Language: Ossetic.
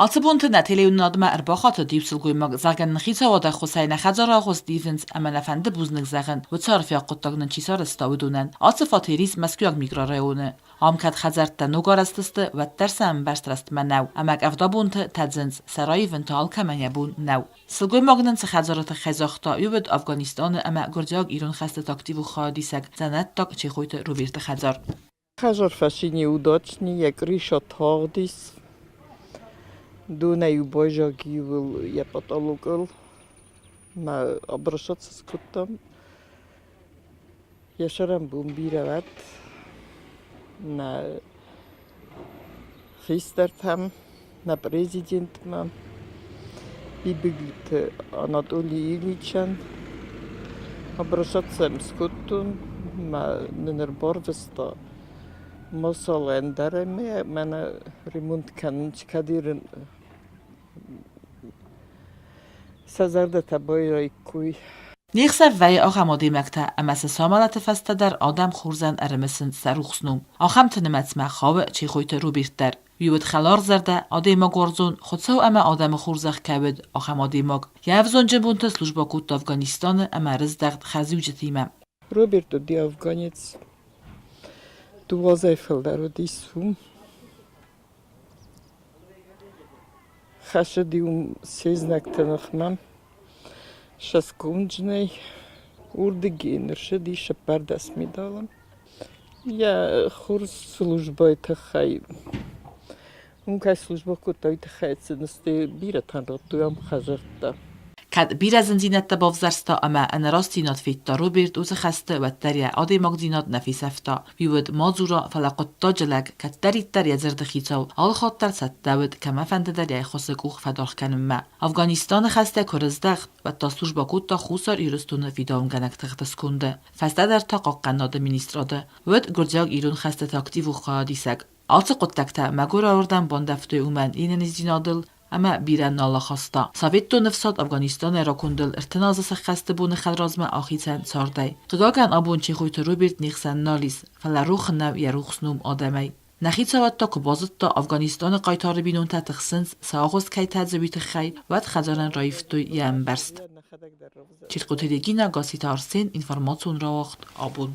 Ацы бонты нӕ телеуынынадмӕ ӕрбахатыд иу сылгоймаг, зӕгъгӕ нын хицауады ӕххуысӕй нӕ хӕдзары агъуыст ивынц ӕмӕ нӕ фӕнды бузныг зӕгъын, уыцы арфиаг хъуыддаг нын чи сарӕзта, уыдонӕн. Ацы фатер ис Мӕскуыйаг микрорайоны. Ам кӕд хӕдзӕрттӕ ног арӕзт сты, уӕддӕр сӕ ӕмбӕрзт рӕстмӕ нӕу, ӕмӕ къӕвдабонты тӕдзынц, сӕ раивын та алкӕмӕн йӕ бон нӕу. Сылгоймаг нын цы хӕдзары тыххӕй загъта, уый уыд Афганистаны ӕмӕ гуырдзиаг-ирон хӕстыты активон хайадисӕг, дзӕнӕттаг Чехойты Роберты хӕдзар. Хӕдзар фӕци неудачный, йӕ крыша тагъдис, донӕй-иу байзаг-иу йӕ потолокыл. Мӕ обращаться скодтам. Йӕ сӕрӕн бон бирӕ уӕд. Нӕ хистӕртӕм, нӕ президентмӕ, Бибылты Анатолий Ильичӕн обращаться скодтон, мӕ нын ӕрбарвыста масалӕ ӕндӕр ӕмӕ мӕнӕ ремонт кӕнын кӕд сӕ зӕрдӕтӕ байраиккой. Не хсӕв вӕййы ахӕм адӕймӕгтӕ, ӕмӕ сӕ самӕлӕты фӕстӕ дӕр адӕм хорзӕн ӕрымысынц сӕ рухс ном. Ахӕмты нымӕцмӕ хауы Чехойты Роберт дӕр. Уый уыд хӕларзӕрдӕ, адӕймагуарзон, Хуыцау ӕмӕ адӕмы хорзӕх кӕй уыд, ахӕм адӕймаг. Йӕ ӕвзонджы бонты службӕ кодта Афганистаны ӕмӕ ӕрыздӕхт хӕрзиуджытимӕ. Роберт уыди афганец. Дыууӕ фылдӕр уыдис уым. Хӕцыд-иу се знӕгты ныхмӕ сӕскомджынӕй. Уырдыгӕй ӕрцыди 14 медалы. Йӕ хорз службӕйы тыххӕй, уым кӕй службӕ кодта, уый тыххӕй сын бирӕтӕн радтой ам хӕдзӕрттӕ. Кӕд бирӕ зындзинӕдтӕ бавзӕрста ӕмӕ ӕнӕрастдзинад федта Роберт уыцы хӕсты, уӕддӕр йӕ адӕймагдзинад нӕ фесӕфта. Уый уыд мадзура, фӕлӕ хъуыддаджы лӕг, кӕддӕриддӕр йӕ дзырды хицау, алыхатт дӕр цӕттӕ уыд кӕмӕфӕндыдӕр йӕ ӕххуысы къух фӕдаргъ кӕнынмӕ. Афганистаны хӕстӕй куы рыздӕхт, уӕд та службӕ кодта Хуссар Ирыстоны фидауынгӕнӕг тыхты сконды, фӕстӕдӕр та Хъахъхъӕнынады министрады. Уыд гуырдзиаг-ирон хӕстыты активон хайадисӕг. Ацы хъуыддӕгтӕ мӕгуырауырдӕм бандӕвтой уымӕн йе нӕниздзинадыл ӕмӕ бирӕ нал ахаста. Советон ӕфсад Афганистанӕй ракондыл 30 азы сӕххӕсты боны хӕдразмӕ ахицӕн цардӕй. Хъыгагӕн, абон Чехойты Роберт не хсӕн нал ис, фӕлӕ рох нӕу йӕ рухс ном адӕмӕй. Нӕ хицауад та куы базыдта, Афганистаны хъайтары бинонтӕ тыхсынц, сӕ агъуыст кӕй тӕдзы, уый тыххӕй, уӕд хӕдзарӕн раивтой йӕ ӕмбӕрзт. Чилкъуты Регина, Гасситы Арсен, информацион рауагъд «Абон».